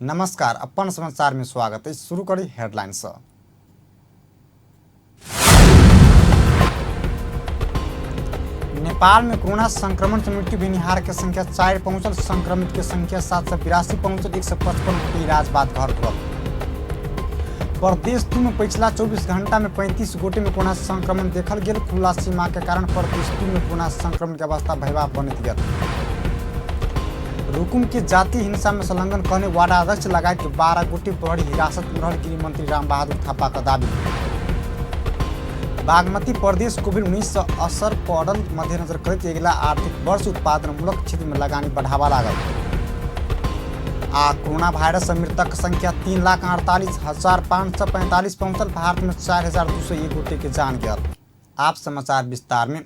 नमस्कार, अपन समाचार में स्वागत है। शुरू करी हेडलाइन से। नेपाल में कोरोना संक्रमण से मृत्यु भेनिहार के संख्या 4 पहुंचल, संक्रमित के संख्या 782 पहुंचल, 155 गोटे इलाज बाद घर घुरल। प्रदेश 2 में पिछला 24 घंटा में 35 गोटे में कोरोना संक्रमण देखल गेल। खुला सीमा के कारण प्रदेश 2 में कोरोना संक्रमण के अवस्था भयावह बनैत गेल। रुकुम के जाति हिंसा में संलग्न कहने वार्ड अध्यक्ष लगायत के 12 गोटे प्रहरी हिरासत में रहल गृहमंत्री रामबहादुर थापा का दावी। बागमती प्रदेश कोविड-19 से असर पड़ल मध्यनजर करैत अगिला आर्थिक वर्ष उत्पादनमूलक क्षेत्र में लगानी बढ़ावा लागल। आ कोरोना वायरस से मृतक संख्या 3,48,545 पहुंचल। भारत में 4,201 गोटे के जान गयल। आप समाचार विस्तार में।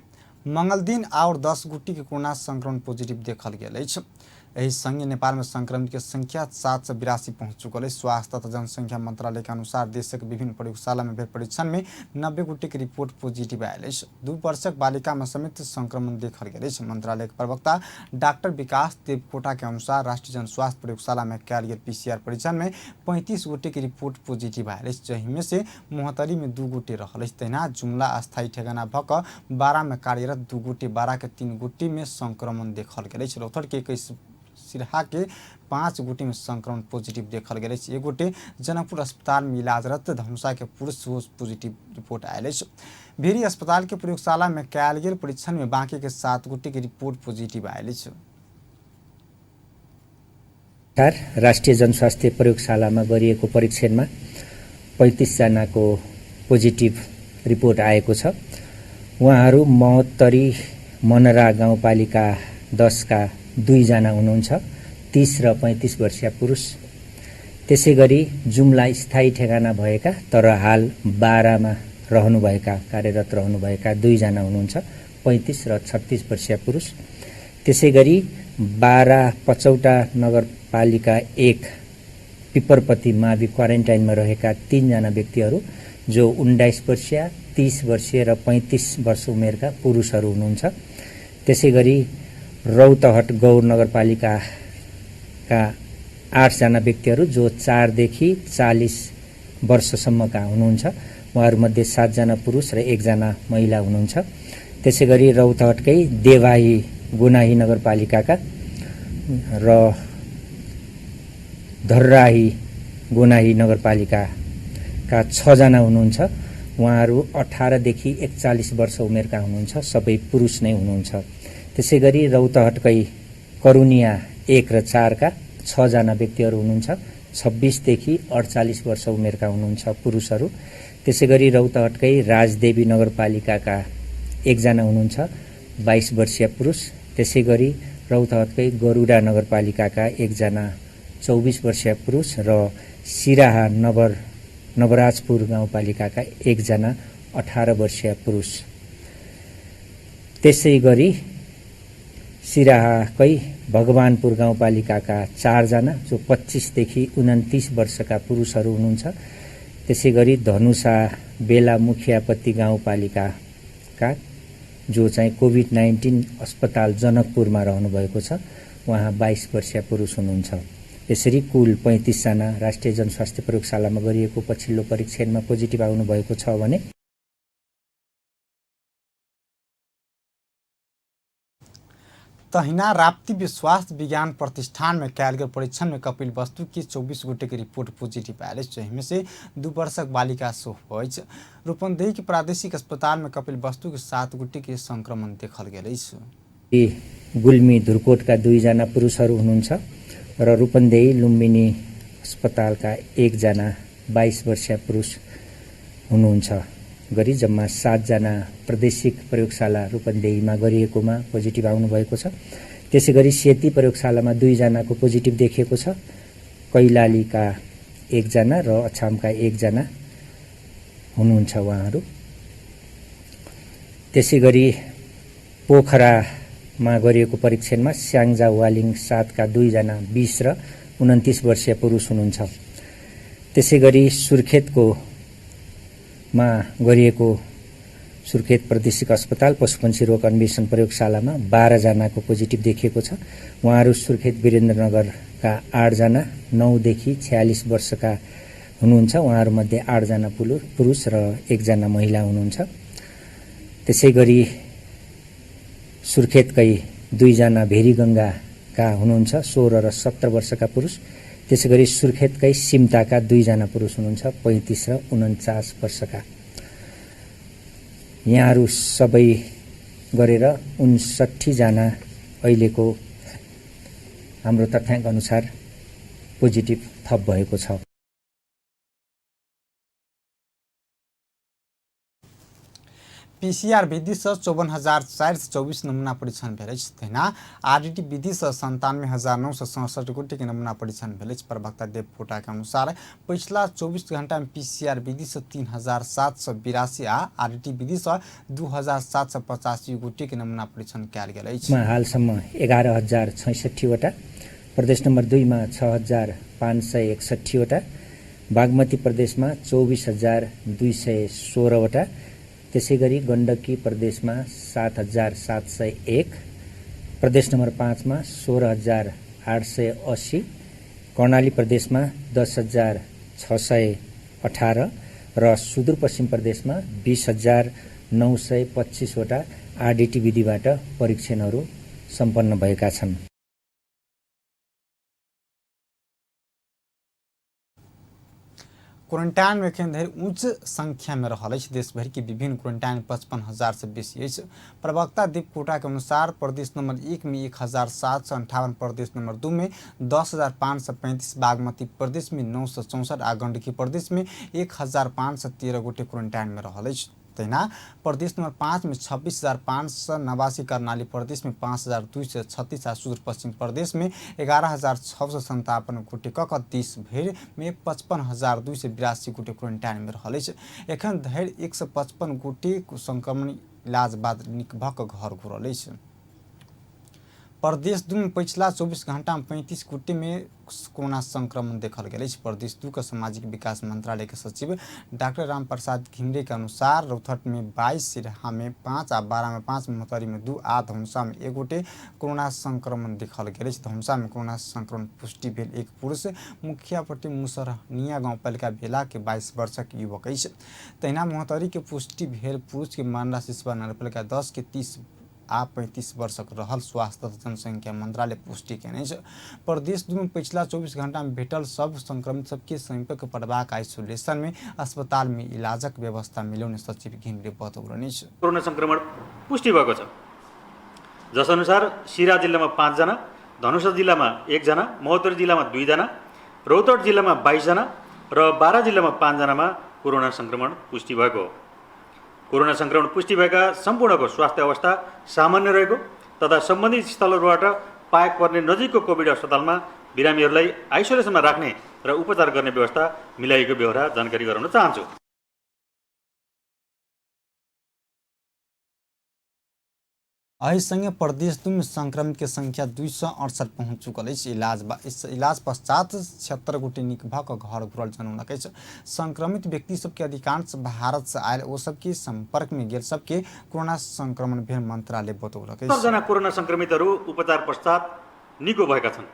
मंगल दिन और 10 गोटे के कोरोना संक्रमण पॉजिटिव देखल गेल अछि। एहि संगे नेपाल में संक्रमित के संख्या 782 पहुंच चुकल अछि। स्वास्थ्य तथा जनसंख्या मंत्रालय के अनुसार देशक विभिन्न प्रयोगशाला में भेल परीक्षण में 90 गोटे के रिपोर्ट पॉजिटिव आयल अछि। 2 वर्षक बालिका में समेत संक्रमण देखल गेल अछि। मंत्रालय के प्रवक्ता डॉक्टर विकास देवकोटा के अनुसार राष्ट्रीय जन स्वास्थ्य प्रयोगशाला में कयल गेल पीसीआर परीक्षण में 35 गोटे के रिपोर्ट पॉजिटिव आयल अछि, जाहिमे से मोहतरी में 2 गोटे रहल अछि। तहिना जुमला अस्थायी ठेगाना भऽ कऽ 12 में कार्यरत 2 गोटे, 12 के 3 गोटे में संक्रमण देखल गेल अछि। रौतहट के 21, सिरहा के 5 गोटे में संक्रमण पॉजिटिव देखल गेल अछि। 1 गोटे जनकपुर अस्पताल में इलाजरत धनुषा के पुरुष सेहो पॉजिटिव रिपोर्ट आयल अछि। भेरी अस्पताल के प्रयोगशाला में कयल गेल परीक्षण में बाकी के 7 गोटे के रिपोर्ट पॉजिटिव आयल अछि। राष्ट्रिय जनस्वास्थ्य प्रयोगशालामा गरिएको परीक्षणमा 35 जनाको पोजिटिभ रिपोर्ट आएको छ। उहाँहरू महोत्तरी मनरा गाउँपालिका 10 का 2 जना हुनुहुन्छ, 30 र 35 वर्षीय पुरुष। त्यसैगरी जुम्ला स्थायी ठेगाना भएका तर हाल 12 मा रहनुभएका, कार्यरत रहनुभएका 2 जना हुनुहुन्छ, 35 र 36 वर्षीय पुरुष। त्यसैगरी 12 पचौटा नगरपालिका 1 पिपरपति मावि क्वारेन्टाइनमा रहेका 3 जना व्यक्तिहरू जो 19 वर्षीय, 30 वर्षीय र 35 वर्ष उमेरका पुरुषहरू हुनुहुन्छ। त्यसैगरी रौतहट गौर नगरपालिकाका 8 जना व्यक्तिहरू जो 4 देखि 40 वर्षसम्मका हुनुहुन्छ, उहाँहरूमध्ये 7 जना पुरुष र 1 जना महिला हुनुहुन्छ। त्यसैगरी रौतहटकै देवाही गुनाही नगरपालिकाका र धर्राही गुनाही नगरपालिकाका 6 जना हुनुहुन्छ, उहाँहरू 18 देखि 41 वर्ष उमेरका हुनुहुन्छ, सबै पुरुष नै हुनुहुन्छ। त्यसैगरी रौतहटकै करुनिया 1 र 4 का 6 जना व्यक्तिहरू हुनुहुन्छ, 26 देखि 48 वर्ष उमेरका हुनुहुन्छ पुरुषहरू। त्यसैगरी रौतहटकै राजदेवी नगरपालिकाका 1 जना हुनुहुन्छ, 22 वर्षीय पुरुष। त्यसैगरी रौतहटकै गरुडा नगरपालिकाका 1 जना 24 वर्षीय पुरुष र सिराहा नवराजपुर गाउँपालिकाका 1 जना 18 वर्षीय पुरुष। त्यसैगरी सिराहाकै भगवानपुर गाउँपालिकाका 4 जना जो 25 देखि 29 वर्षका पुरुषहरू हुनुहुन्छ। त्यसैगरी धनुषा बेला मुखियापति गाउँपालिकाका जो चाहिँ कोभिड-19 अस्पताल जनकपुरमा रहनुभएको छ, उहाँ 22 वर्षीय पुरुष हुनुहुन्छ। यसरी कुल 35 जना राष्ट्रिय जनस्वास्थ्य प्रयोगशालामा गरिएको पछिल्लो परीक्षणमा पोजिटिभ आउनुभएको छ भने तहिना राप्ती स्वास्थ्य विज्ञान प्रतिष्ठान में कयल गेल परीक्षण में कपिल वस्तु के 24 गोटे के रिपोर्ट पॉजिटिव आयल अछि, जाहिमे से 2 वर्षक बालिका सेहो अछि। रूपन्देही के प्रादेशिक अस्पताल में कपिल वस्तु के 7 गोटे के संक्रमण देखल गेल अछि। गुल्मी धुरकोटका 2 जना पुरुषहरू हुनुहुन्छ र रूपन्देही लुम्बिनी अस्पतालका 1 जना 22 वर्षीय पुरुष हुनुहुन्छ। गरी जम्मा 7 जना प्रादेशिक प्रयोगशाला रूपन्देहीमा गरिएकोमा पोजिटिभ आउनुभएको छ। त्यसैगरी सेती प्रयोगशालामा 2 जनाको पोजिटिभ देखिएको छ, कैलालीका 1 जना र अछामका 1 जना हुनुहुन्छ उहाँहरू। त्यसैगरी पोखरामा गरिएको परीक्षणमा स्याङ्जा वालिङ 7 का 2 जना 20 र 29 वर्षीय पुरुष हुनुहुन्छ। त्यसैगरी सुर्खेतको मा गरिएको सुर्खेत प्रादेशिक अस्पताल पशुपन्छी रोग अन्वेषण प्रयोगशालामा 12 जनाको पोजिटिभ देखिएको छ। उहाँहरू सुर्खेत वीरेन्द्रनगरका 8 जना, 9 देखि 46 वर्षका हुनुहुन्छ। उहाँहरूमध्ये 8 जना पुरुष र 1 महिला हुनुहुन्छ। त्यसै गरी सुर्खेतकै 2 भेरीगङ्गाका हुनुहुन्छ, 16 र 17 वर्षका पुरुष। त्यसै गरी सुर्खेतकै सिमताका 2 पुरुष हुनुहुन्छ, 35 र 49 वर्षका। यहाँहरू सबै गरेर 59 अहिलेको हाम्रो तथ्याङ्क अनुसार पोजिटिभ थप भएको छ। पीसीआर विधि से 54,424 नमूना परीक्षण भेल अछि। तहिना आरडीटी विधि से 97,967 गोटे के नमूना परीक्षण भेल अछि। प्रवक्ता देवकोटा के अनुसार पिछला 24 घंटा में पीसीआर विधि से 3,782 आ आरडीटी विधि से 2,785 गोटे के नमूना परीक्षण कयल गेल अछि। हालसम्म 11,066वटा, प्रदेश नम्बर 2 मा 6,561वटा, बागमती प्रदेशमा 24,216वटा, त्यसै गरी गण्डकी प्रदेशमा 7,701, प्रदेश नम्बर 5 मा 16,880, कर्णाली प्रदेशमा 10,618 र सुदूरपश्चिम प्रदेशमा 20,925वटा आरडीटी विधिबाट परीक्षणहरू सम्पन्न भएका छन्। क्वारंटाइन में एखन धरि उच्च संख्या में रहल अछि। देश भरि के विभिन्न क्वारंटाइन 55,000 से बेसी अछि। प्रवक्ता देवकोटा के अनुसार प्रदेश नंबर 1 में 1,758, प्रदेश नंबर 2 में 10,535, बागमती प्रदेश में 964 आ गंडकी प्रदेश में 1,513 गोटे क्वारंटाइन में रहल अछि। तहिना प्रदेश नंबर 5 में 26,589, कर्णाली प्रदेश में 5,236 आ सुदूरपश्चिम प्रदेश में 11,657 गोटे क देश भरि में 55,282 गोटे क्वारंटाइन में रहल अछि। एखन धरि 155 गोटे संक्रमण इलाज बाद नीक भऽ कऽ घर घुरल अछि। प्रदेश 2 में पछिला 24 घंटा में 35 गोटे में कोरोना संक्रमण देखल गेल अछि। प्रदेश 2 के सामाजिक विकास मंत्रालय के सचिव डॉक्टर राम प्रसाद घिमिरे के अनुसार रौतहट में 22, सिरहा में 5 आ 12 में 5, महोत्तरी में 2 आ धनुषा में 1 गोटे कोरोना संक्रमण देखल गेल अछि। धनुषा में कोरोना संक्रमण पुष्टि भेल एक पुरुष मुखियापट्टी मुसरहनिया गाउँपालिका बेला के 22 वर्षक युवक अछि। तहिना महोत्तरी के पुष्टि भेल पुरुष के मानरा सिसवा नगरपालिका 10 के 30 आ 35 वर्षक रहल स्वास्थ्य तथा जनसंख्या मंत्रालय पुष्टि केने अछि। प्रदेश 2 में पछिला 24 घंटा में भेटल सब संक्रमित सबके समीपक पड़बाक आइसोलेशन में अस्पताल में इलाजक व्यवस्था मिलौने सचिव घिमिरे बतौलनि अछि। कोरोना संक्रमण पुष्टि भएको छ। जसअनुसार सिरा जिल्लामा 5 जना, धनुषा जिल्लामा 1 जना, महोत्तरी जिल्लामा 2 जना, रौतहट जिल्लामा 22 जना र बारा जिल्लामा 5 जनामा कोरोना संक्रमण पुष्टि भएको हो। कोरोना संक्रमण पुष्टि भएका सम्पूर्णको स्वास्थ्य अवस्था सामान्य रहेको तथा सम्बन्धित स्थलहरूबाट पाएक पर्ने नजिकको कोभिड अस्पतालमा बिरामीहरूलाई आइसोलेसनमा राख्ने र उपचार गर्ने व्यवस्था मिलाइएको बेहोरा जानकारी गराउन चाहन्छु। एहि संगे प्रदेश 2 में संक्रमित के संख्या 268 पहुंच चुकल अछि। इलाज पश्चात 76 गोटे नीक भऽ कऽ घर घुरल जनौलक अछि। संक्रमित व्यक्ति सबके अधिकांश भारत से आयल ओ सबके संपर्क में गेल सबके कोरोना संक्रमण भेल मंत्रालय बतौलक अछि। 70 जना कोरोना संक्रमितहरू उपचार पश्चात निको भएका छन्।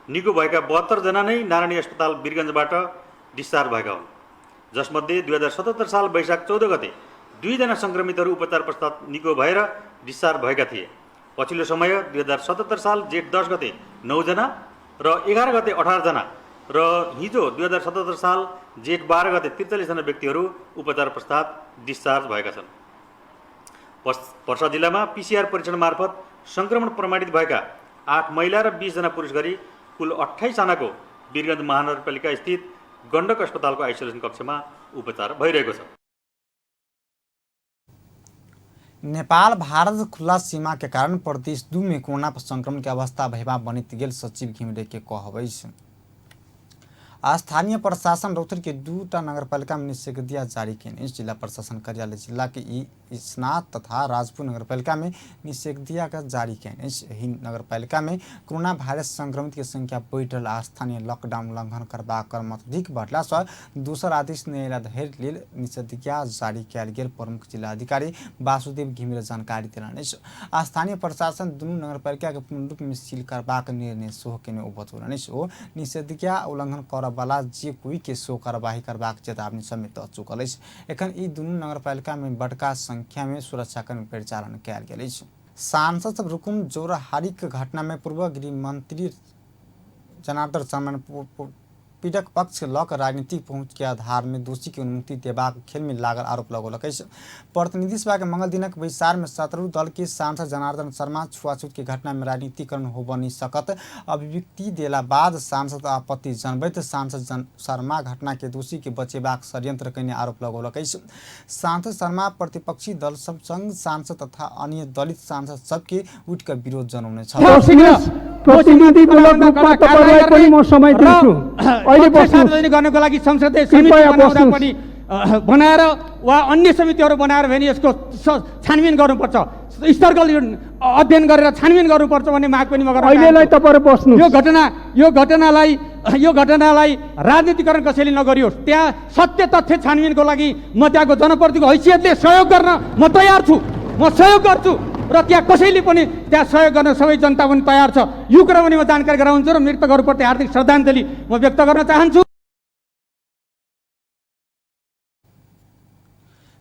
निको भएका 72 जना नै नारायणी अस्पताल वीरगञ्जबाट डिस्चार्ज भएका हुन्। जसमध्ये 2077 साल वैशाख 14 गते 2 जना संक्रमितहरू उपचार पश्चात निको भएर डिस्चार्ज भएका थिए। पछिल्लो समय 2077 साल जेठ 10 गते 9 जना र 11 गते 18 जना र हिजो 2077 साल जेठ 12 गते 43 जना व्यक्तिहरू उपचार पश्चात डिस्चार्ज भएका छन्। पर्सा जिल्लामा पीसीआर परीक्षण मार्फत संक्रमण प्रमाणित भएका 8 महिला र 20 जना पुरुष गरी कुल 28 जनाको वीरगञ्ज महानगरपालिका स्थित गण्डक अस्पतालको आइसोलेसन कक्षमा उपचार भइरहेको छ। नेपाल भारत खुला सीमा के कारण प्रदेश 2 में कोरोना संक्रमण के अवस्था भयावह बनित गेल सचिव घिमिरे के कहब अछि। स्थानीय प्रशासन रौतहट के 2टा नगरपालिका में निषेधाज्ञा जारी केने अछि। जिला प्रशासन कार्यालय जिला के ई स्नात तथा राजपुर नगरपालिका में निषेधाज्ञा का जारी केने अछि। एहि नगरपालिका में कोरोना वायरस संक्रमित के संख्या बढ़ि रहल आ स्थानीय लॉकडाउन उल्लंघन करबाक क्रम अत्यधिक बढ़ला सँ दोसर आदेश नहि अयला धरि लेल निषेधाज्ञा जारी कयल गेल प्रमुख जिलाधिकारी वासुदेव घिमिरे जानकारी देलनि अछि। स्थानीय प्रशासन दुनू नगरपालिका के पूर्ण रूप में सील करबाक निर्णय सेहो केने ओ बतौलनि अछि। ओ निषेधाज्ञा उल्लंघन करऽ वाला जे कोई के सेहो कार्यवाही करबाक चेतावनी समेत दऽ चुकल अछि। एखन ई दुनू नगरपालिका में बड़का संख्या में सुरक्षाकर्मी परिचालन कयल गेल अछि। सांसद सब रुकुम जोरहारीक घटना में पूर्व गृह मंत्री जनार्दन शर्मा पीड़क पक्ष लऽ कऽ राजनीतिक पहुँच के आधार में दोषी के उन्मुक्ति देबाक खेल में लागल आरोप लगौलक अछि। प्रतिनिधि सभा के मंगल दिनक बैसार में सत्तारूढ़ दल के सांसद जनार्दन शर्मा छुआछूत के घटना में राजनीतिकरण होबऽ नहि सकत अभिव्यक्ति देला बाद सांसद आपत्ति जनबैत सांसद शर्मा घटना के दोषी के बचेबाक षड्यंत्र कयने आरोप लगौलक अछि। सांसद शर्मा प्रतिपक्षी दल सब संग सांसद तथा अन्य दलित सांसद सबके उठि कऽ विरोध जनौने छल। प्रतिनिधिमूलक रूपमा तपाईँलाई पनि म समय दिन्छु। अहिले बस्नुहोस्। सार्वजनिक गर्नको लागि संसदीय समिति कृपया बनाउँदा बस्नुहोस्। पनि बनाएर वा अन्य समितिहरू बनाएर भने यसको छानबिन गर्नुपर्छ, स्तरगत अध्ययन गरेर छानबिन गर्नुपर्छ भन्ने माग पनि म गर्न अहिलेलाई चाहन्छु। तपाईँहरू बस्नुहोस्। यो घटनालाई राजनीतिकरण कसैले नगरियोस्। त्यहाँ सत्य तथ्य छानबिनको लागि म त्यहाँको जनप्रतिनिधिको हैसियतले सहयोग गर्न म तयार छु, म सहयोग गर्छु र त्यहाँ कसैले पनि त्यहाँ सहयोग गर्न सबै जनता पनि तयार छ। यो कुरा पनि म जानकारी गराउँछु र मृतकहरूप्रति हार्दिक श्रद्धाञ्जली म व्यक्त गर्न चाहन्छु।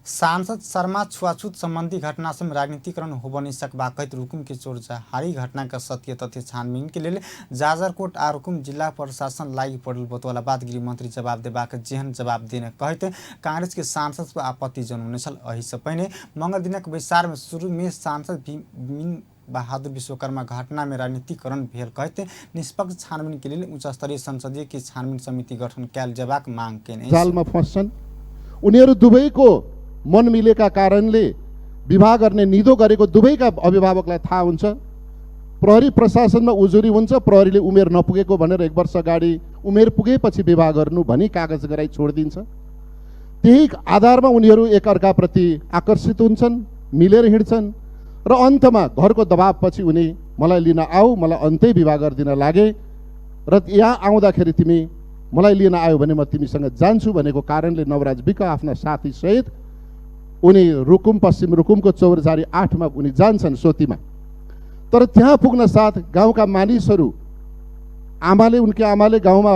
सांसद शर्मा छुआछूत संबंधी घटना में राजनीतिकरण होबऽ नहि सकबाक कहैत रुकुम के चोरजहारी घटना के सत्य तथ्य छानबीन के लेल जाजरकोट आ रुकुम जिला प्रशासन लागि पड़ल बतौला बाद गृहमंत्री जवाब देबाक जेहन जवाब देने कहैत कांग्रेस के सांसद पर आपत्ति जनौने छल। एहि से पहिने मंगल दिनक बैसार में शुरू में सांसद भीम बहादुर विश्वकर्मा घटना में राजनीतिकरण भेल कहैत निष्पक्ष छानबीन के लेल उच्च स्तरीय संसदीय के छानबीन समिति गठन कयल जेबाक मांग केने अछि। जालमा फस्छन्। उनीहरू दुवैको मन मिलेका कारणले विवाह गर्ने निधो गरेको दुवैका अभिभावकलाई थाहा हुन्छ। प्रहरी प्रशासनमा उजुरी हुन्छ, प्रहरीले उमेर नपुगेको भनेर 1 वर्ष अगाडि उमेर पुगेपछि विवाह गर्नु भनी कागज गराई छोडिदिन्छ। त्यही आधारमा उनीहरू एकअर्काप्रति आकर्षित हुन्छन्, मिलेर हिँड्छन् र अन्तमा घरको दबावपछि उनी मलाई लिन आऊ, मलाई अन्तै विवाह गरिदिन लागे र यहाँ आउँदाखेरि तिमी मलाई लिन आयो भने म तिमीसँग जान्छु भनेको कारणले नवराज विक आफ्ना साथीसहित उनी रुकुम पश्चिम रुकुमको चौरझारी 8 मा उनी जान्छन् सोतीमा। तर त्यहाँ पुग्न साथ गाउँका मानिसहरू आमाले उनकी आमाले गाउँमा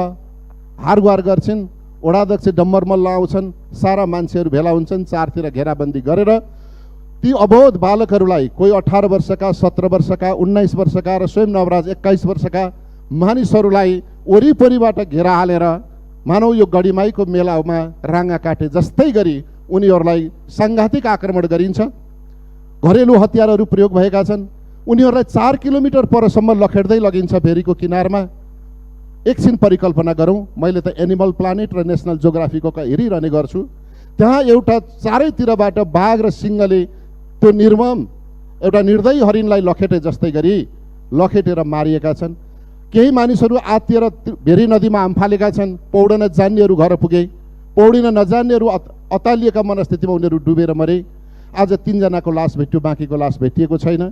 हारगुहार गर्छिन्, वडाध्यक्ष डम्बर मल्ल आउँछन्, सारा मान्छेहरू भेला हुन्छन्, चारतिर घेराबन्दी गरेर ती अबोध बालकहरूलाई कोही 18 वर्षका, 17 वर्षका, 19 वर्षका र स्वयं नवराज 21 वर्षका मानिसहरूलाई वरिपरिबाट घेरा हालेर मानव यो गढीमाईको मेलामा राँगा काटे जस्तै गरी उनीहरूलाई साङ्घातिक आक्रमण गरिन्छ। घरेलु हतियारहरू प्रयोग भएका छन्। उनीहरूलाई 4 किलोमिटर परसम्म लखेट्दै लगिन्छ भेरीको किनारमा। एकछिन परिकल्पना गरौँ, मैले त एनिमल प्लानेट र नेसनल जियोग्राफीको हेरिरहने गर्छु। त्यहाँ एउटा चारैतिरबाट बाघ र सिंहले त्यो निर्मम एउटा निर्दयी हरिणलाई लखेटे जस्तै गरी लखेटेर मारिएका छन्। केही मानिसहरू आत्तिएर भेरी नदीमा हाम फालेका छन्। पौडन जान्नेहरू घर पुगे, पौडिन नजान्नेहरू अतालिएका मनस्थितिमा उनीहरू डुबेर मरे। आज 3 जनाको लास भेट्यो, बाँकीको लास भेटिएको छैन।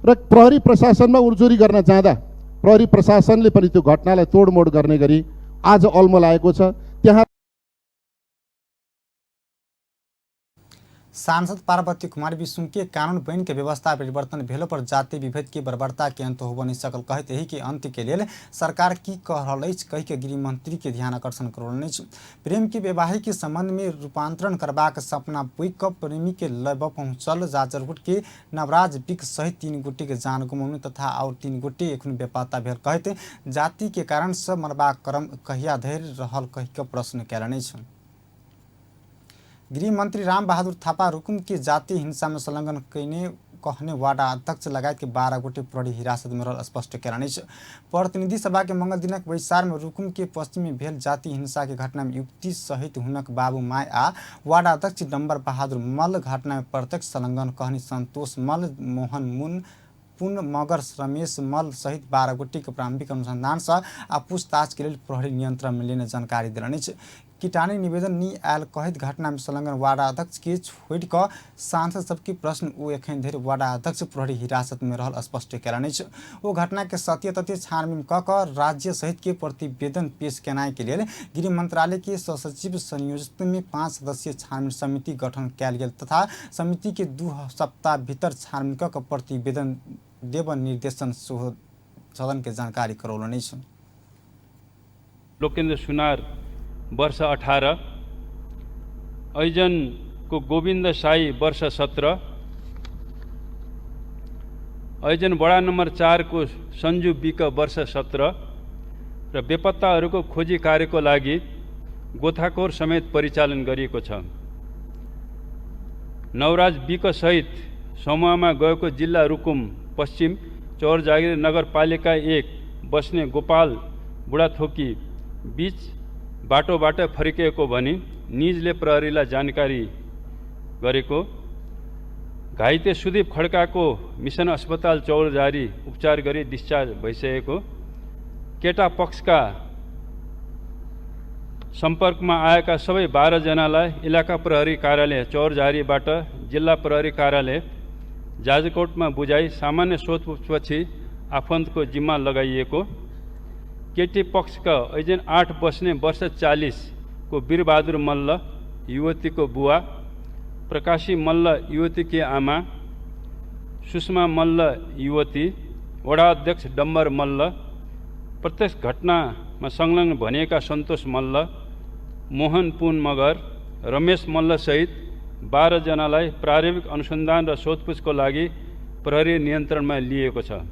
र प्रहरी प्रशासनमा उजुरी गर्न जाँदा प्रहरी प्रशासनले पनि त्यो घटनालाई तोडमोड गर्ने गरी आज अल्मलाएको छ। त्यहाँ सांसद पार्वती कुमारी विसुमके कानून बनि के व्यवस्था परिवर्तन भेलो पर जाति विभेद के बर्बरता के अंत होबऽ नहि सकल कहैत एहि के अंत के लेल सरकार की कह रहल अछि कहि के गृहमंत्री के ध्यान आकर्षण करौलनि अछि। प्रेम के वैवाहिक संबंध में रूपांतरण करबाक सपना पुगि कऽ प्रेमी के लबऽ पहुँचल जाजरकोट के नवराज विक सहित 3 गोटे के जान गुमौने तथा और 3 गोटे एखन बेपत्ता भेल कहैत जाति के कारण से मरबाक क्रम कहिया धरि रहल कहि के प्रश्न कयलनि अछि। गृहमंत्री राम बहादुर थापा रुकुम के जाति हिंसा में संलग्न कयने कहने वार्ड अध्यक्ष लगायत के 12 गोटे प्रहरी हिरासत में रहल स्पष्ट कयलनि अछि। प्रतिनिधि सभा के मंगल दिनक बैसार में रुकुम के पश्चिम में भेल जाति हिंसा के घटना में युवती सहित हुनक बाबू my आ वार्ड अध्यक्ष डम्बर बहादुर मल्ल घटना में प्रत्यक्ष संलग्न कहनी संतोष मल्ल, मोहन मुन, पुन मगर, रमेश मल्ल सहित 12 गोटे के प्रारंभिक अनुसंधान से आ पूछताछ के लेल प्रहरी नियंत्रण में लेने जानकारी देलनि अछि। किटानी निवेदन नी आयल कहैत घटना में संलग्न वार्ड अध्यक्ष के छोड़ि कऽ सांसद सबके प्रश्न ओ एखन धरि वार्ड अध्यक्ष प्रहरी हिरासत में रहल स्पष्ट कयलनि अछि। ओ घटना के सत्य तथ्य छानबीन कऽ कऽ राज्य सहित के प्रतिवेदन पेश केनाइ के लेल गृह मंत्रालय के सचिव संयोजकत्व में 5 सदस्यीय छानबीन समिति गठन कयल गेल तथा समिति के 2 सप्ताह भीतर छानबीन कऽ कऽ प्रतिवेदन देब निर्देशन सेहो सदन के जानकारी करौलनि अछि। लोकेन्द्र सुनार वर्ष 18, ऐजनको गोविन्द साई वर्ष 17, ऐजन वडा नम्बर 4 को सञ्जु विक वर्ष 17 र बेपत्ताहरूको खोजी कार्यको लागि गोथाखोर समेत परिचालन गरिएको छ। नवराज विक सहित समूहमा गएको जिल्ला रुकुम पश्चिम चौरजागिर नगरपालिका 1 बस्ने गोपाल बुढाथोकी बीच बाटोबाट फर्किएको भनी निजले प्रहरीलाई जानकारी गरेको। घाइते सुदीप खड्काको मिसन अस्पताल चौरजारी उपचार गरी डिस्चार्ज भइसकेको। केटा पक्षका सम्पर्कमा आएका सबै 12 जनालाई इलाका प्रहरी कार्यालय चौरजारीबाट जिल्ला प्रहरी कार्यालय जाजरकोटमा बुझाई सामान्य सोधपुछपछि आफन्तको जिम्मा लगाइएको। केटी पक्षका ऐजन 8 बस्ने वर्ष 40 को वीरबहादुर मल्ल युवतीको बुवा, प्रकाशी मल्ल युवतीकी आमा, सुषमा मल्ल युवती, वडा अध्यक्ष डम्बर मल्ल, प्रत्यक्ष घटनामा संलग्न भनिएका सन्तोष मल्ल, मोहन पुन मगर, रमेश मल्लसहित 12 जनालाई प्रारम्भिक अनुसन्धान र सोधपुछको लागि प्रहरी नियन्त्रणमा लिएको छ।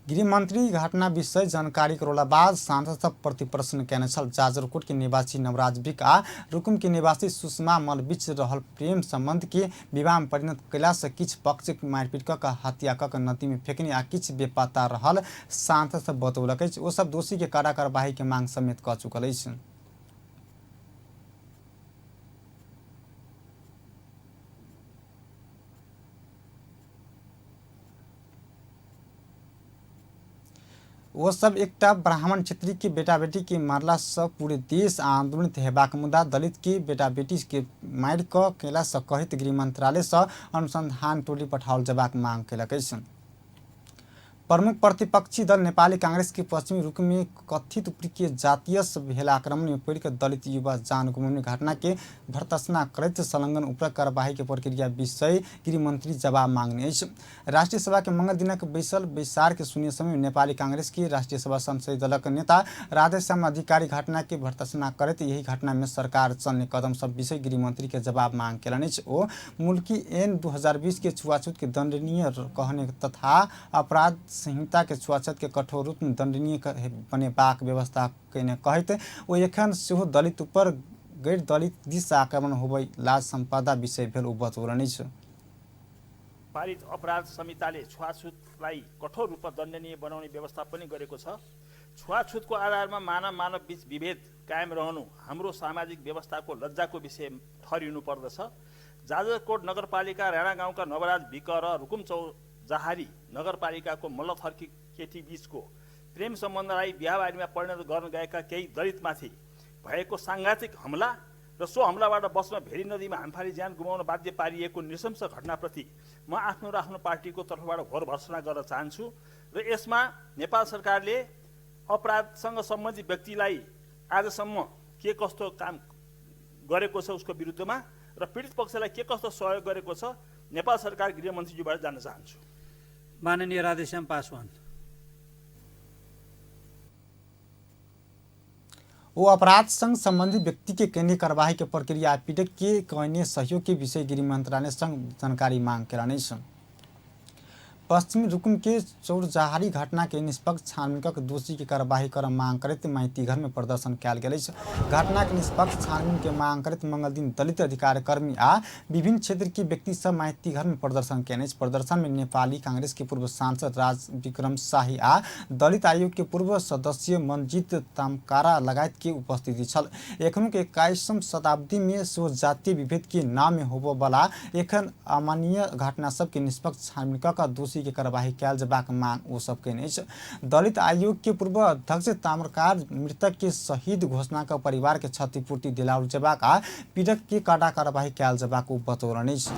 गृहमंत्री घटना विषय जानकारी करौला बाद सांसद सब प्रति प्रश्न केने छल। जाजरकोट के निवासी नवराज विक आ रुकुम के निवासी सुषमा मल्ल बीच रहल प्रेम संबंध के विवाह में परिणत कयला से किछु पक्ष मारिपीट कऽ कऽ हत्या कऽ कऽ नदी में फेंकने आ किछु बेपत्ता रहल सांसद सब बतौलक अछि। ओ सब दोषी के कड़ा कार्यवाही के मांग समेत कऽ चुकल अछि। वो सब एकटा ब्राह्मण क्षेत्री के बेटा बेटी के मारला से पूरे देश आंदोलित हेबाक मुद्दा दलित के बेटा बेटी के मारि कऽ केला से कहैत गृह मंत्रालय से अनुसंधान टोली पठाओल जबाक मांग केलक अछि। प्रमुख प्रतिपक्षी दल नेपाली कांग्रेस के पश्चिमी रुख में कथित उपरी जातीय भेल आक्रमण में पड़ि दलित युवा जान गुमाउने घटना के भर्त्सना करैत संलग्न ऊपर कार्यवाही के प्रक्रिया विषय गृहमंत्री जवाब मांगने अछि। राष्ट्रीय सभा के मंगल दिनक बैसल बैसार के शून्य समय में नेपाली कांग्रेस के राष्ट्रीय सभा संसदीय दलक नेता राधेश्याम अधिकारी घटना के भर्त्सना करैत यही घटना में सरकार चलने कदम सब विषय गृहमंत्री के जवाब मांग केलनि अछि। ओ मुल्की एन 2020 के छुआछूत के दंडनीय कहने तथा अपराध संहिता के छुआछूत के कठोर रूप में दंडनीय बनेबाक व्यवस्था केने कहैत ओ एखन सेहो दलित ऊपर गैर दलित दिस आक्रमण होबय लाज सम्पदा विषय भेल ओ बतौलनि अछि। पारित अपराध संहिताले छुवाछुतलाई कठोर रूपमा दण्डनीय बनाउने व्यवस्था पनि गरेको छ। छुवाछुतको आधारमा मानव मानव बीच विभेद कायम रहनु हाम्रो सामाजिक व्यवस्थाको लज्जाको विषय ठहरिनु पर्दछ। जाजरकोट नगरपालिका राणा गाउँका नवराज विक र रुकुम चौजाहारी नगरपालिकाको मल्लथर्की केटी बीचको प्रेम सम्बन्धलाई बिहाबारीमा परिणत गर्न गएका केही दलितमाथि भएको साङ्घातिक हमला र सो हमलाबाट बस्न भेरी नदीमा हामफाली ज्यान गुमाउन बाध्य पारिएको नृशंस घटनाप्रति म आफ्नो र आफ्नो पार्टीको तर्फबाट घोर भर्सना गर्न चाहन्छु र यसमा नेपाल सरकारले अपराधसँग सम्बन्धित व्यक्तिलाई आजसम्म के कस्तो काम गरेको छ उसको विरुद्धमा र पीडित पक्षलाई के कस्तो सहयोग गरेको छ नेपाल सरकार गृहमन्त्रीज्यूबाट जान्न चाहन्छु। माननीय राधेश्याम पासवान। वो अपराध संग संबंधित व्यक्ति के केने कार्यवाही के प्रक्रिया पीड़क के कहने सहयोग के विषय गृह मंत्रालय संग जानकारी मांग केलनि अछि। पश्चिमी रुकुम के चौरजहारी घटना के निष्पक्ष छानबीन क दोषी के कार्यवाही कर मांग करैत माइतीघर में प्रदर्शन कयल गेल अछि। घटना के निष्पक्ष छानबीन के मांग करैत मंगलदिन दलित अधिकार कर्मी आ विभिन्न क्षेत्र के व्यक्ति सब माइतीघर में प्रदर्शन कयने अछि। प्रदर्शन में नेपाली कांग्रेस के पूर्व सांसद राज विक्रम शाही आ दलित आयोग के पूर्व सदस्य मनजीत तामकारा लगायत के उपस्थिति छल। एखनुक 21वीं शताब्दी में सेहो जातीय विभेद के नाम में होबय बला एखन अमानवीय घटना सबके निष्पक्ष छानबीन क दोषी के कार्यवाही कयल जेबाक मांग ओ सब कयने अछि। दलित आयोग के पूर्व अध्यक्ष ताम्रकार मृतक के शहीद घोषणा क परिवार के क्षतिपूर्ति दिलाओल जेबाक आ पीड़क के कड़ा कार्यवाही कयल जेबाक ओ बतौलनि अछि।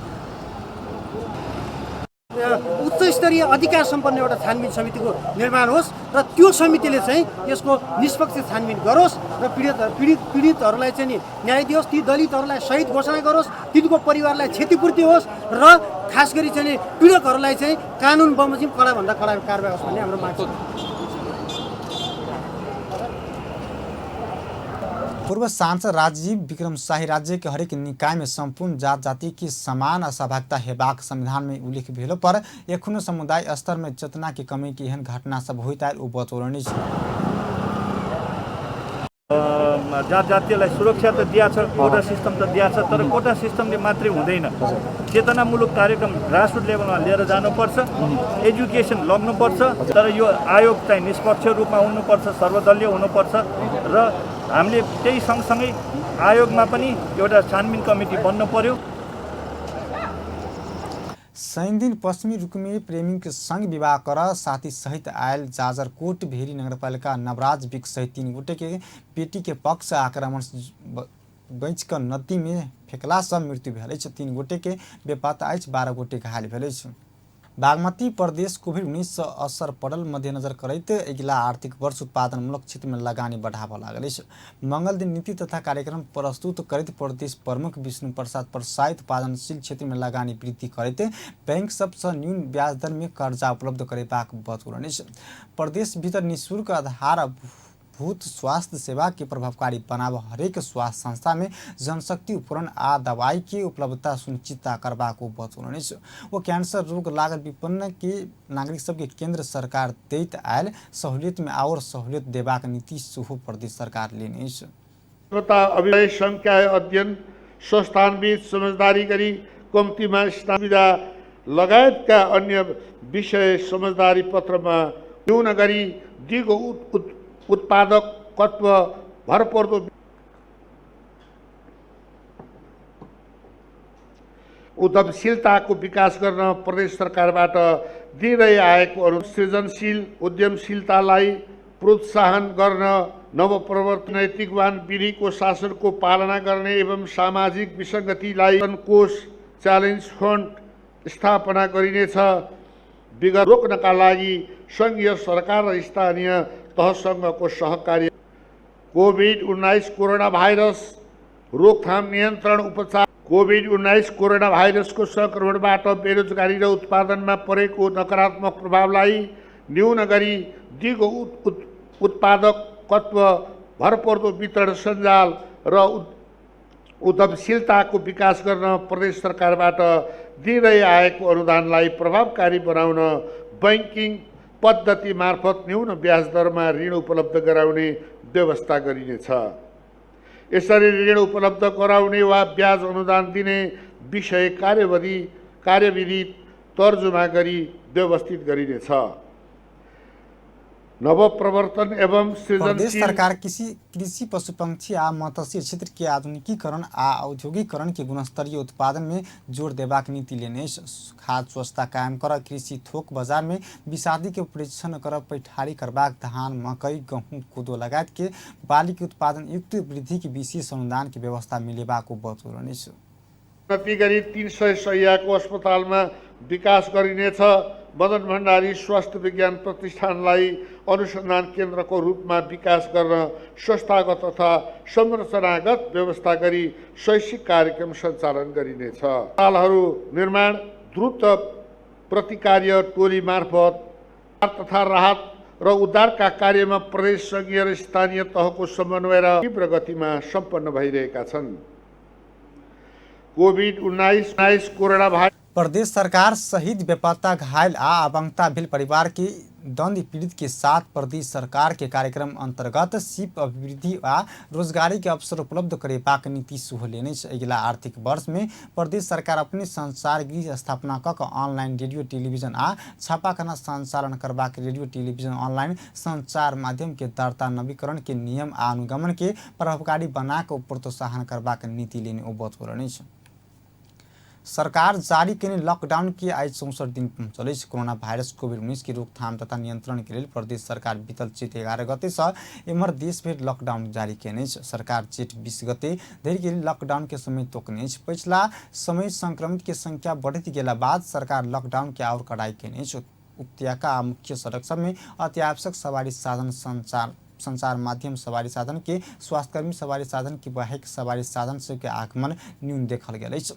उच्च स्तरीय अधिकार सम्पन्न एउटा छानबिन समितिको निर्माण होस् र त्यो समितिले चाहिँ यसको निष्पक्ष छानबिन गरोस् र पीडितहरूलाई चाहिँ नि न्याय दियोस्, ती दलितहरूलाई शहीद घोषणा गरोस्, तिनको परिवारलाई क्षतिपूर्ति होस् र खास गरी चाहिँ नि पीडकहरूलाई चाहिँ कानुन बमोजिम कडाभन्दा कडा कारवाही होस् भन्ने हाम्रो माग छ। पूर्व सांसद राजीव विक्रम शाही राज्य के हरेक निकाय में संपूर्ण जात जाति के समान सहभागिता हेबाक संविधान में उल्लेख भेलो पर एखनो समुदाय स्तर में चेतना के कमी के एहन घटना सब होइत आयल ओ बतौलनि। जात जातिलाई सुरक्षा त दिया छ, कोटा सिस्टम त दिया छ, तर कोटा सिस्टमले मात्रै हुँदैन। चेतनामूलक कार्यक्रम ग्रासरुट लेभलमा लिएर जानुपर्छ, एजुकेसन लग्नुपर्छ, तर यो आयोग चाहिँ निष्पक्ष रूपमा हुनुपर्छ, सर्वदलीय हुनुपर्छ र हामीले त्यही सँगसँगै आयोगमा पनि एउटा छानबिन कमिटी बन्नु पर्यो। शनिदिन पश्चिमी रुकुमी प्रेमीक संग विवाह कर साथी सहित आयल जाजरकोट भेरी नगरपालिका नवराज विक सहित 3 गोटे के बेटी के पक्ष आक्रमण बचि क नदी में फेकला सँ मृत्यु भेल अछि। 3 गोटे के बेपत्ता अछि, 12 गोटे घायल भेल अछि। बागमती प्रदेश कोविड-19 सँ असर पड़ल मध्यनजर करैत अगिला आर्थिक वर्ष उत्पादनमूलक क्षेत्र में लगानी बढ़ाबऽ लागल अछि। मंगलदिन नीति तथा कार्यक्रम प्रस्तुत करैत प्रदेश प्रमुख विष्णु प्रसाद परसाई उत्पादनशील क्षेत्र में लगानी वृद्धि करैत बैंक सब सँ न्यून ब्याज दर में कर्जा उपलब्ध करेबाक बतौलनि अछि। प्रदेश भीतर निःशुल्क आधारभूत स्वास्थ्य सेवा के प्रभावकारी बनाब हरेक स्वास्थ्य संस्था में जनशक्ति उपकरण आ दवाई के उपलब्धता सुनिश्चितता करबाक ओ बतौलनि अछि। ओ कैंसर रोग लागल विपन्न के नागरिक सबके केंद्र सरकार दैत आयल सहूलियत में आओर सहूलियत देबाक नीति सेहो प्रदेश सरकार लेने अछि। अभिनय संकाय अध्ययन संस्थानबीच समझदारी गरी कम्तीमा सुविधा लगायतका अन्य विषय समझदारी पत्रमा न्यून गरी दिगो उत्पादकत्व भरपर्दो उद्यमशीलताको विकास गर्न प्रदेश सरकारबाट दिँदै आएको अनु सृजनशील उद्यमशीलतालाई प्रोत्साहन गर्न नवप्रवर्तन नैतिकवान विधिको शासनको पालना गर्ने एवं सामाजिक विसङ्गतिलाई कोष च्यालेन्ज फन्ड स्थापना गरिनेछ। विगत रोक्नका लागि सङ्घीय सरकार र स्थानीय तहसँगको सहकार्य कोभिड-19 कोरोना भाइरस रोकथाम नियन्त्रण उपचार कोभिड-19 कोरोना भाइरसको सङ्क्रमणबाट बेरोजगारी र उत्पादनमा परेको नकारात्मक प्रभावलाई न्यून गरी दिगो उत्पादकत्व भरपर्दो वितरण सञ्जाल र उद्यमशीलताको विकास गर्न प्रदेश सरकारबाट दिँदै आएको अनुदानलाई प्रभावकारी बनाउन बैंकिङ पद्धति मार्फत न्यून ब्याज दरमा ऋण उपलब्ध गराउने व्यवस्था गरिनेछ। यसरी ऋण उपलब्ध गराउने वा ब्याज अनुदान दिने विषय कार्यविधि तर्जुमा गरी व्यवस्थित गरिनेछ। नवप्रवर्तन एवं प्रदेश सरकार कृषि पशुपक्षी आ मत्स्य क्षेत्र के आधुनिकीकरण आ औद्योगिकरण के गुणस्तरीय उत्पादन में जोर देबाक नीति लेने अछि। खाद्य स्वच्छता कायम कर कृषि थोक बाजार में विषादी के परीक्षण कर पैठारी करबाक धान मकई गहूँ कोदो लगायत के बाली के उत्पादन युक्त वृद्धि के विशेष अनुदान के व्यवस्था मिलेबाक बतौलनि अछि। उन्नति गरी 300 शय्याको अस्पतालमा विकास गरिनेछ। मदन भण्डारी स्वास्थ्य विज्ञान प्रतिष्ठानलाई अनुसन्धान केन्द्रको रूपमा विकास गर्न संस्थागत तथा संरचनागत व्यवस्था गरी शैक्षिक कार्यक्रम सञ्चालन गरिनेछ। अस्पतालहरू निर्माण द्रुत प्रतिकार्य टोली मार्फत तथा राहत र उद्धारका कार्यमा प्रदेश सङ्घीय र स्थानीय तहको समन्वय र तीव्र गतिमा सम्पन्न भइरहेका छन्। COVID-19 corona virus. प्रदेश सरकार शहीद, बेपत्ता, घायल आ अबंगता भेल परिवार के दंड पीड़ित के साथ प्रदेश सरकार के कार्यक्रम अंतर्गत सीप अभिवृद्धि आ रोजगारी के अवसर उपलब्ध करेबाक नीति सेहो लेने अछि। अगिला आर्थिक वर्ष में प्रदेश सरकार अपने संचार गृह स्थापना कऽ कऽ ऑनलाइन रेडियो टेलीविजन आ छापाखाना संचालन करबाक, रेडियो टेलीविजन ऑनलाइन संचार माध्यम के दर्ता नवीकरण के नियम आ अनुगमन के प्रभावकारी बना कऽ प्रोत्साहन करबाक नीति लेने ओ बतौलनि अछि। सरकार जारी केने लॉकडाउन के आइ 64 दिन पहुंचल अछि। कोरोना वायरस कोविड-19 के रोकथाम तथा नियंत्रण के लेल प्रदेश सरकार बीतल चैत 11 गते से एम्हर देश भरि लॉकडाउन जारी केने अछि। सरकार जेठ 20 गते धरि के लॉकडाउन के समय तोकने अछि। पछिला समय संक्रमित के संख्या बढ़ैत गेला बाद सरकार लॉकडाउन के और कड़ाई केने अछि। उपत्यका आ मुख्य सड़क सब में अत्यावश्यक सवारी साधन संचार माध्यम सवारी साधन के स्वास्थ्यकर्मी सवारी साधन के बाहेक सवारी साधन सबके आगमन न्यून देखल गेल अछि।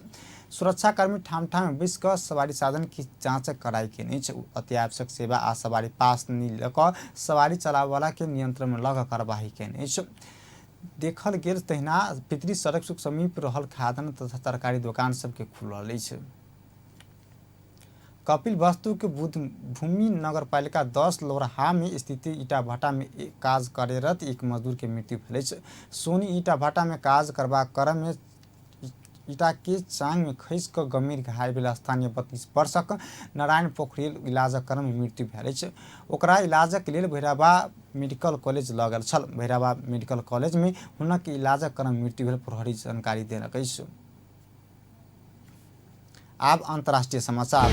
सुरक्षाकर्मी ठाम ठाम बैस कऽ सवारी साधन की जाँच कड़ाई केने अछि। अत्यावश्यक सेवा आ सवारी पास नहि लऽ कऽ सवारी चलाबऽवला के नियंत्रण में लऽ कऽ कार्यवाही केने अछि। देखल गेल तहिना पितरी सड़क समीप रहल खाद्यान्न तथा तरकारी दोकान सबके खुलल अछि। कपिल वस्तु के बुद्ध भूमि नगरपालिका 10 लोरहा में स्थित ईटा भाटा में काज कार्यरत एक मजदूर के मृत्यु भेल अछि। सोनी ईटा भाटा में काज करबाक क्रम में ईटा के चांग में खसि कऽ गंभीर घायल भेल स्थानीय 32 वर्षक नारायण पोखरेल इलाजक क्रम में मृत्यु भेल अछि। ओकरा इलाजक लेल भैरहवा मेडिकल कॉलेज लऽ गेल छल। भैरहवा मेडिकल कॉलेज में हुनक इलाजक क्रम मृत्यु भेल प्रहरी जानकारी देलक अछि। आब अंतर्राष्ट्रीय समाचार।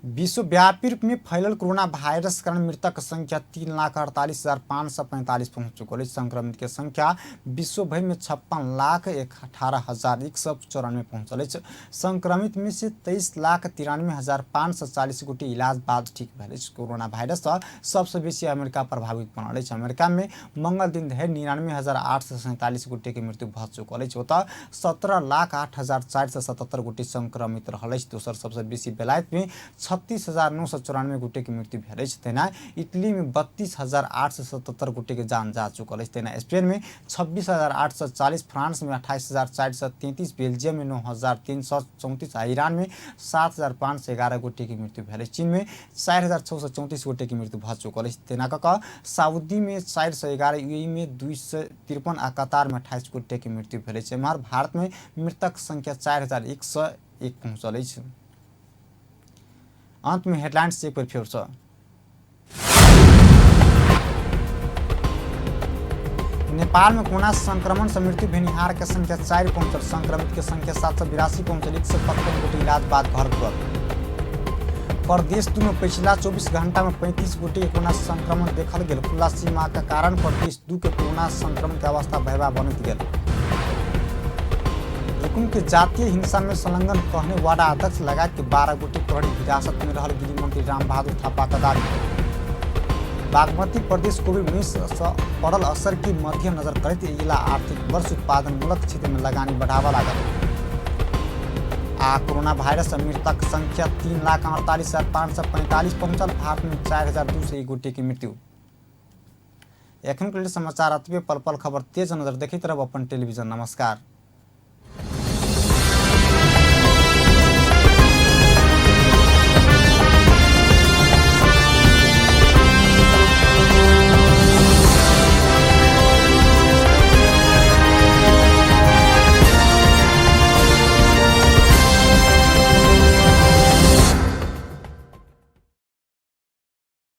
विश्वव्यापी रूप में फैलल कोरोना वायरस कारण मृतक संख्या 3,48,545 पहुंच चुकल अछि। संक्रमित के संख्या विश्व भरि में 56,18,194 पहुंचल अछि। संक्रमित में से 23,93,540 गोटे इलाज बाद ठीक भेल अछि। कोरोना वायरस सँ सबसँ बेसी अमेरिका प्रभावित बनल अछि। अमेरिका में मंगल दिन धरि 99,847 गोटे के मृत्यु भऽ चुकल अछि। ओतऽ 17,08,477 गोटे संक्रमित रहल अछि। दोसर सबसँ बेसी बेलायत में 36,994 गोटे के मृत्यु भेल अछि। तहिना इटली में 32,877 गोटे के जान जा चुकल अछि। तहिना स्पेन में 26,840, फ्रांस में 28,433, बेल्जियम में 9,334 आ ईरान में 7,511 गोटे के मृत्यु भेल अछि। चीन में 4,634 गोटे के मृत्यु भऽ चुकल अछि। तहिना कऽ कऽ सऊदी में 411, यूएई में 253 आ कतार में 28 गोटे के मृत्यु भेल अछि। एम्हर भारत में मृतक संख्या 4,101 पहुँचल अछि। अंत में हेडलाइंस एक बेर फेर से। नेपाल में कोरोना संक्रमण से मृत्यु भेनिहार के संख्या 4 पहुंचल। संक्रमित के संख्या 782 पहुंचल। 155 गोटे इलाज बाद घर घुरल। प्रदेश 2 में पिछला 24 घंटा में 35 गोटे के कोरोना संक्रमण देखल गेल। खुला सीमा के कारण प्रदेश 2 के कोरोना संक्रमण के अवस्था भयावह बनैत गेल। रुकुम के जातीय हिंसा में संलग्न कहने वार्ड अध्यक्ष लगायत के 12 गोटे प्रहरी हिरासत में रहल गृहमंत्री रामबहादुर थापा का दावी। बागमती प्रदेश कोविड-19 से पड़ल असर के मध्यनजर करैत अगिला आर्थिक वर्ष उत्पादनमूलक क्षेत्र में लगानी बढ़ावा लागल। आ कोरोना वायरस मृतक संख्या 3,48,545 पहुंचल। भारत में 4,201 गोटे के मृत्यु। एखन के लेल समाचार अतबे। पल पल खबर तेज नजर देखैत रहब अपन टेलीविजन। नमस्कार।